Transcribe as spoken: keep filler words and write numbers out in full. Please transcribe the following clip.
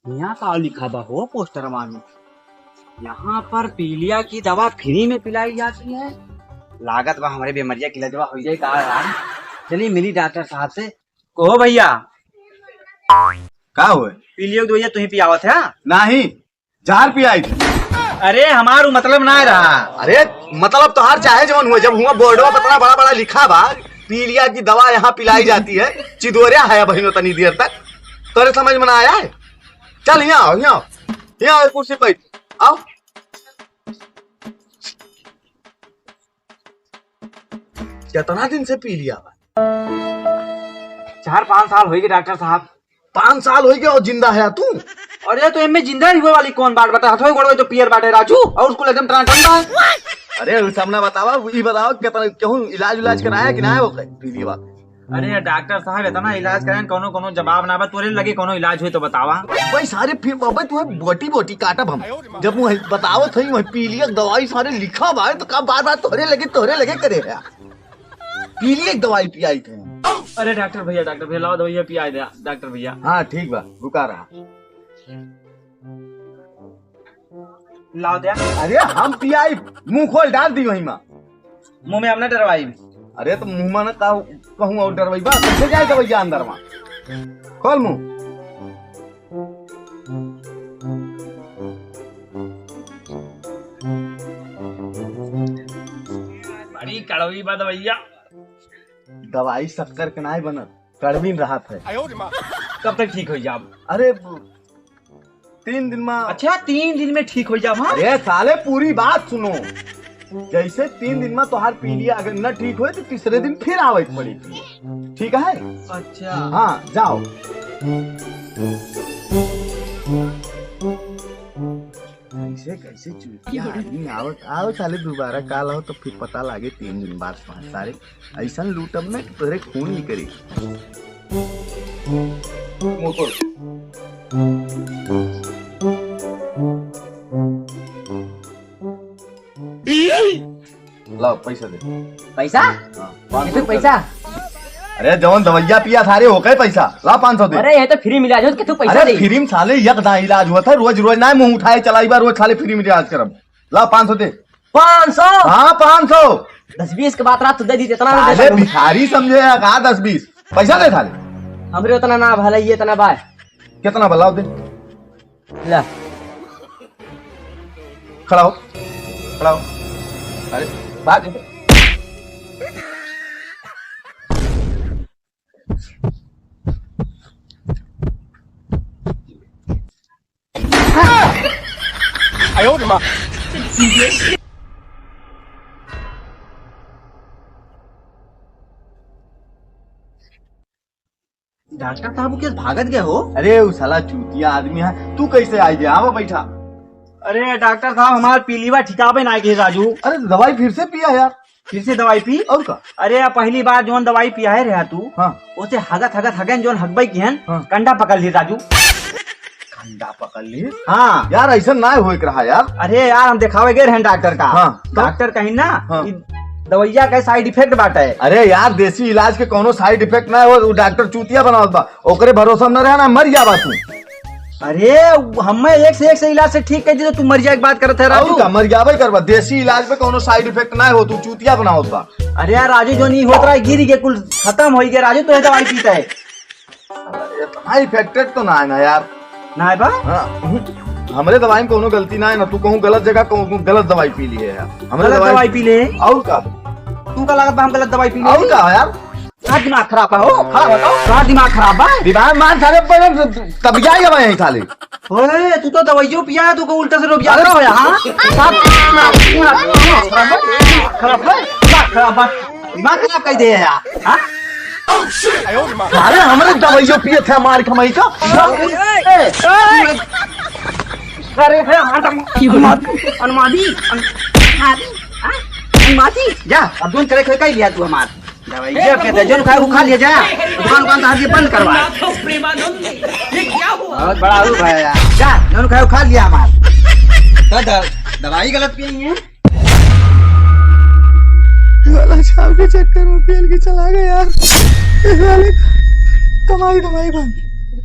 यहाँ का लिखा बा हो पोस्टरवा में? यहाँ पर पीलिया की दवा फ्री में पिलाई जाती है। लागत बा हमरे बेमरिया की लजवा हो जाए का यार। चलिए मिली डॉक्टर साहब से। कहो भैया। का हुए? पीलिया की दवाइया तुही पियावत है? नहीं, जार पियाई थे। अरे हमारू मतलब ना रहा। अरे मतलब तोहार चाहे जवन हुए, जब हुआ बोर्डवा पर इतना बड़ा बड़ा लिखा बा, पीलिया की दवा यहाँ पिलाई जाती है, चिदोरिया है बहिनो तनी देर तक। तोरे समझ में ना आया है? चल, यहाँ आओ, यहाँ आओ, यहाँ आओ, कुर्सी पे बैठ, आओ। कितना दिन से पीलिया बा? चार पाँच साल होइगे डॉक्टर साहब। पाँच साल होइगे और जिंदा है तू? अरे तो एमे जिंदा रहे वाली कौन बात बता, हथवे गोड़वे तो पियर बाटे राजू, और उसको एकदम टनाटन बा। अरे उ सब ना बतावा, उ ई बतावा कितना केहू इलाज उलाज कराया कि ना है वो पीलिया बा? अरे डॉक्टर साहब, इतना इलाज करेन, कोनो कोनो जवाब ना बा। तोरे लगे कोनो इलाज होई तो बतावा। भाई सारे फिर बाबा तू बोटी बोटी काटब हम। जब वही बतावत हई, वही पीलिया दवाई सारे लिखा बा, तो का बार बार तोरे लगे, तोरे लगे करे है? पीलिया दवाई पियाई थे। अरे डॉक्टर भैया, डॉक्टर भैया, लाओ दवाइया पियाई दे, डॉक्टर भैया। हाँ ठीक बा, रुका रहा। लाओ दे। अरे हम पियाई, मुंह खोल डाल दी वही मा। मुंह में हम ना डरवाई। अरे तो मुंह मा ना का कहूँ और डरवाई बा, कैसे जाए दवाइया अंदर मा? खोल मुंह। बड़ी कड़वी बा दवाइया। दवाई शक्कर के नाय बनत, कड़वीन रहत है। कब तक ठीक हो जाब? अरे तीन दिन में। अच्छा, तीन दिन में ठीक हो जाब, हाँ? अरे साले, पूरी बात सुनो। जैसे तीन दिन में तोहार पीलिया अगर न ठीक होए, तो तीसरे दिन फिर आवे के पड़ी। ठीक है? अच्छा। हाँ, जाओ। कैसे, कैसे चूतिया आदमी आवत, आओ साले, दोबारा काल आओ तो फिर पता लागे तीन दिन बाद। सारे ऐसन लूटब ना कि तोहरे खून निकरी। मोटो। लाओ, पैसा दे। पैसा? हाँ, ये तो पाँच सौ पैसा। अरे, जवन दवाइया पिया था रे, ओके पैसा। ला, पाँच सौ दे। अरे, ये तो फ्री मिला जो, कितु पैसा अरे, दे? फ्री में साले एक दां इलाज हुआ था, रोज, रोज ना मुंह उठाए चलाई बा, रोज साले फ्री में इलाज करब। ला, पाँच सौ दे। पाँच सौ? हाँ, पाँच सौ। दस बीस के बात रहा, तू दे दी, जितना ना दे साले सकूं। भिखारी समझे या का दस बीस? पैसा दे साले। हमरे उतना ना भला, ये इतना बा। कितना बा, लाओ दे। ला। खड़ा हो, खड़ा हो। अरे, बात डॉक्टर साहब, वो कैसे भागत गए हो? अरे, वो साला चूतिया आदमी है, तू कैसे आई गया? आवा, बैठा। अरे, डॉक्टर साहब, हमार पीलीवा ठिकावे ना गए, राजू। अरे, दवाई फिर से पिया यार। फिर से दवाई पी? और का? अरे, अब पहली बार जोन दवाई पिया है रहा तू, हाँ। उसे हगत, हगत, हगन जोन हगबई की हन, हाँ। कंडा पकड़ ली, राजू। कंडा पकड़ ली? हाँ। यार, ऐसा ना होए के रहा यार। अरे यार, हम दिखावे गए रहन डॉक्टर का। हाँ, तो? डॉक्टर कहीं ना, हाँ। कि दवाइया का side effect बाटे। अरे यार, देसी इलाज के कोनो side effect ना हो, वो डॉक्टर चूतिया बनावत बा, ओकरे भरोसा में न रहना, मर जाबा तू। अरे, हमें एक से एक से इलाज से ठीक कर दी, तो तू मर जाए की बात करत है, राजू। और का, मर जाबे करबा, देसी इलाज में कोनो side effect ना हो, तू चूतिया बनावत बा। अरे यार, राजू, जो नहीं होत रहा, गिर गए, कुल खत्म हो गए, राजू, तो ये दवाई पीता है। अरे, इतना affected तो ना है ना यार। ना है बा? हाँ, हम्म। हमरे दवाई में कोनो गलती ना है ना, तू कहूँ गलत जगह कहूँ गलत दवाई पी ली है यार। हमरे गलत दवाई दवाई पी ले? और का? तू का लागत बा हम गलत दवाई पी ले? और का यार? का दिमाग खराब है हो? खराब है तो? का दिमाग खराब बा? दिमाग मार साले, पहले तब जाए अब यहीं साले। ओए, तू तो दवाइयों पिया है, तू को उल्टा से रोग ज्यादा होया, हाँ? साहब, दिमाग खराब है, दिमाग खराब है, दिमाग खराब है, दिमाग खराब कर दे यार, हाँ? अरे, हमरे दवाइयों पिए थे, मार कमाई का। अरे, हे, हमार दम-, अनुमादी, अनुमादी, अन-, अनुमादी, हाँ? अनुमादी, जा, अब जोन करे के कह लिया तू हमार। दवाई ये के दे, जोन खाए वो खा लिया जा। दुकान, दुकान तो हर ये बंद करवा। बहुत बड़ा रूप है यार। जा, जोन खाए वो खा लिया हमार। तो द-, दवाई गलत पिए हैं। लाला साहब के चक्कर में पेल के चला गया यार। साले कमाई, कमाई बंद।